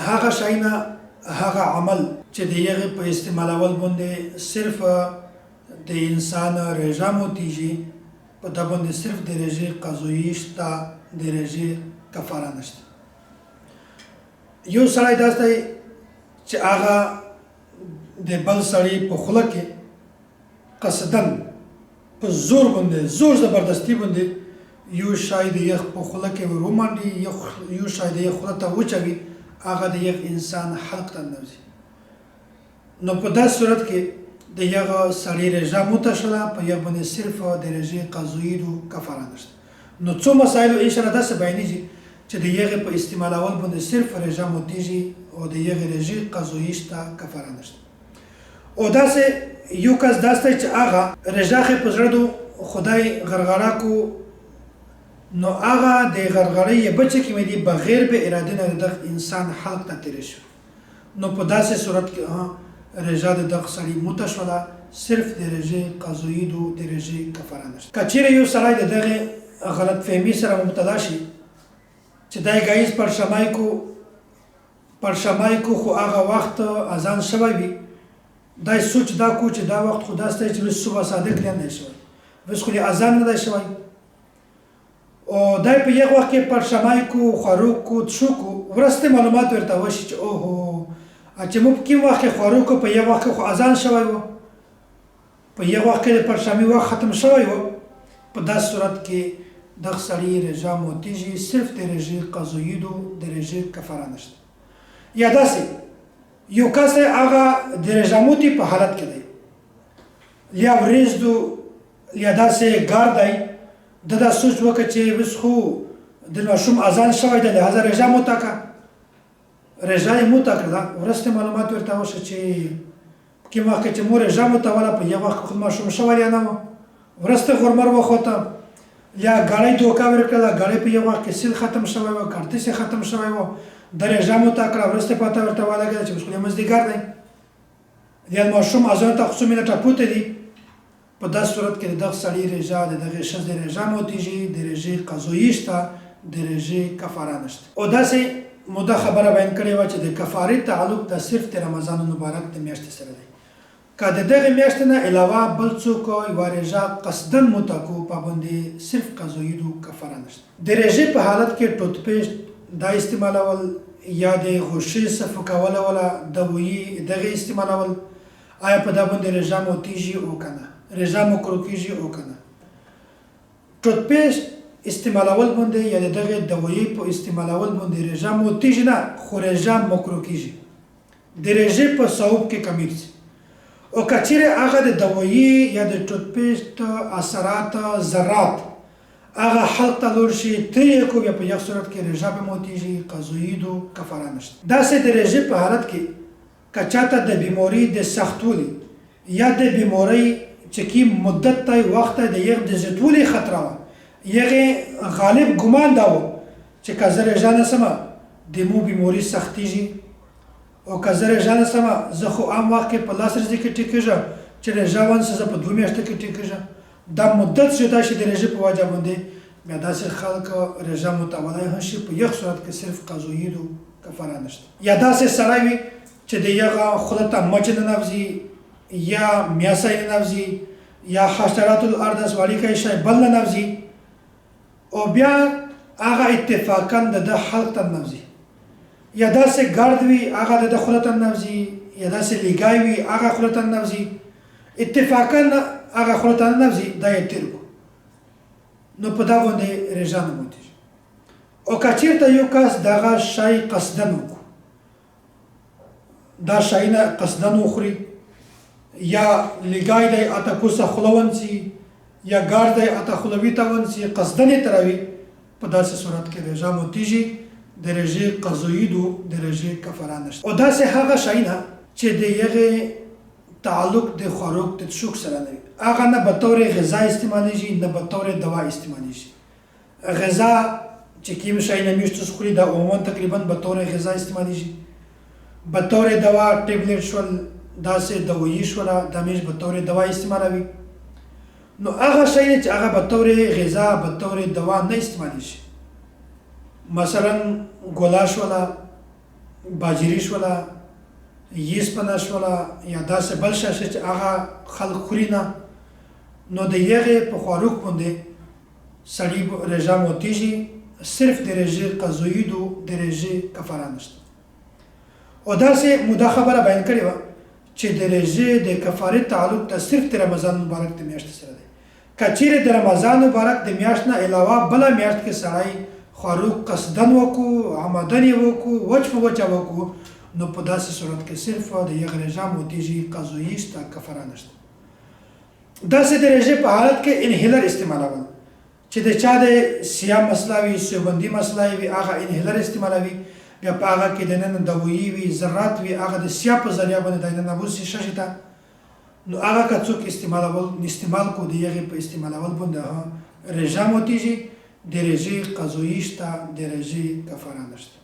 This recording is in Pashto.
هغه شی نه هغه عمل چې د یغې په استعمالول باندې صرف د انسان رژه موتیږي، په ده باندې صرف د رژې قضویي شته، د رژې کفاره نشته. یو سړی داسې دی چې هغه د بل سړي په خوله کې قصداً په زور باندې، زور زبردستي باندې یو شی د یخ په خوله کې ور ومنډي، یو شی د یخ خوله ته وچوي، هغه د یخ انسان حلق ته ننوځي. نو په داسې صورت کې د یغ سړي رژه موته شوله، په یغ باندې صرف د رژې قضویي دو، کفاره نشته. نو څو مسایلو ان شاءالله داسې بیانېږي چې د یغې په استعمالول باندې صرف رژه موتېږي او د یغې رژې قضویي شته، کفاره نشته. او داسې یو کس داسې دی چې هغه رژه خې په زړه دو، خدای غرغړه کو، نو هغه د غرغړې یې بچې کې مې دي بغیر به ارادې نه د دغه انسان حلق ته تېرې شوې. نو په داسې صورت کې رژه د دغه سړي موته شوله، صرف د رژې قضویي دو، د رژې کفاره نشته. که چېرې یو سړی د دغې غلط فهمي سره مبتلا شي چې دی ګایز پړشمای کو خو هغه وخت اذان شوی وي، دی سوچ دا کو چې دا وخت خو داسې دی چې وس صبح صادق نه دی شوی، وس خو اذان نه دی شوی، او دی په یو وخت کې پړشمای کو، خوراک کو، څښو کو، ورسته معلومات ورته وشي چې اوهو چې موږ په کوم وخت کې خوراک کو، په یو وخت کې خو اذان شوی و، په یو وخت کې د پړشمي وخت ختم شوی و. په داسې صورت کې دغه سړي رژه موتیږي، صرف د رژې قضویي دو، د رژې کفاره نشته. یا داسې یو کس دی هغه د رژه موتي په حالت کې دی، یا ورېځ دو، یا داسې ګار دی، ده دا سوچ وکړ چې اوس خو د ماشوم اذان شوی دی، لهذا رژه موته کړه. رژه یې موته کړله، وروسته معلومات ورته وشو چې کوم وخت کې چې مور رژه موتوله په یو وخت کې خو ماشوم شوی یا نه و. وروسته غرمر وخوته، یا ګاړۍ دوکه ورکړله، ګاړۍ په یو وخت کې سیل ختم شوی و، کارتیس یې ختم شوی و، ده رژه موته کړه. وروسته پته ورته ولګېده چې اوس خو مازدیګر دی، یا ماشوم اذان ته خو څو منټه پوته دي. په داسې صورت کې د دغه سړي رژه، د دغې ښځې رژه موتیږي، د رژې قضویي شته، د رژې کفاره نشته. او داسې مو دا خبره بیان کړې وه چې د کفارې تعلق دا صرف د رمضان المبارک د میاشتې سره دی. که د دغې میاشتې نه علاوه بل څوک یوه رژه قصداً موته کو، په باندې صرف قضویي دو، کفاره نشته. د رژې په حالت کې ټوتپیسټ دا استعمالول یا د غوښې سفکول ولا دویي دغې استعمالول، آیا په دا باندې رژه موتیږي او که نه، رژه مکروه کیږي او که نه؟ ټوتپیسټ استعمالول باندې یا د دغې دویي په استعمالول باندې رژه موتیږي نه، خو رژه مکروه کیږي، د رژې په ثواب کې کمیږي. او که چېرې هغه د دویي یا د ټوتپیسټ اثرات ذرات هغه حلق ته لوړ شي، ترې یې کو، بیا په یو صورت کې رژه به موتیږي، قضویي دو، کفاره نشته. داسې د رژې په حالت کې که چاته د بیموري د سختولي یا د بیمورۍ چې کی مدت ته وخت ته د یغ د زیاتولي خطره وه، یغې غالب ګمان دا و چې که زه رژه نه سمه د مو بیموري سختیږي، او که زه رژه نه سمه زه خو عام وخت کې په لاس ورځې کې ټیکېږم، چې رژه ونسه زه په 2 میاشتو کې ټیکېږم، دا مدت زیاته شي د رژې په وجه باندې، بیا داسې خلک رژه متولی هم شي، په یخ صورت کې صرف قضویي دو، کفاره نشته. یا داسې سړی وي چې د یغه خوله ته مچ ننوځي، یا میاسی ننوځي، یا حشرات الارض وړیکی شی بل ننوځي، او بیا هغه اتفاقا د ده حلق ته ننوځي، یا داسې ګرد وي هغه د ده خوله ته ننوځي، یا داسې لیګای وي هغه خوله ته ننوځي، اتفاقا هغه خوله ته ننوځي، دا یې تېر کړو، نو په دا باندې رژه نه موتېږي. او که چېرته یو کس دغه شی قصداً وکړو، دا شیونه قصداً وخوري، یا لیګای دی اته کوسه خوله ونسي، یا ګار دی اته خوله ویته ونسي، قصداً یې تروي، په داسې صورت کې رژه موتیږي، د رژې قضویي دو، د رژې کفاره نشته. او داسې هغه شیونه چې د یغې تعلق د خوراک د څښوک سره نه وي، هغه نه به طور غذا استعمالیږي، نه به طور دوا استعمالیږي. غذا چې کوم شیونه میشتوس خوري دا عموما تقریبا به طور غذا استعمالیږي، به طور دوا ټابلیټ شول، داسې دویي شوله، دا میش به طور دوا استعمالوي. نو هغه شی چې هغه به طور غذا به طور دوا نه استعمالیږي، مثلا ګولا شوله، باجري شوله، یسپنه شوله یا داسې بل شی شي چې هغه خلک خوري نه، نو د یغې په خواروک باندې سړي رژه موتیږي، صرف د رژې قضویي دو، د رژې کفاره نشته. او داسې مو دا خبره بیان کړې وه چې د رژې د کفارې تعلق ته صرف د رمضان مبارک د میاشتې سره دی. که چیرې د رمضان مبارک د میاشت نه علاوه بله میاشت کې سړی خواروک قصدن وکړو، عمدن یې وکړو، وچ په وچه وکړو، نو په داسې صورت کې صرف د یغ رژه موتیږي، قضویي شته، کفاره نشته. داسې د رژې په حالت کې انهیلر استعمالول، چې د چا د سیاه مسله وي، سیوبندي مسله وي، هغه انهیلر استعمالوي، بیا په هغه کې د نن دویي وي، ذرات وي، هغه د سیاه په ذریعه باندې د نن وسی ششي ته، نو هغه که څوک استعمالول استعمال کو، د یغې په استعمالول باندې رژه موتیږي، د رژې قضویي شته، د رژې کفاره نشته.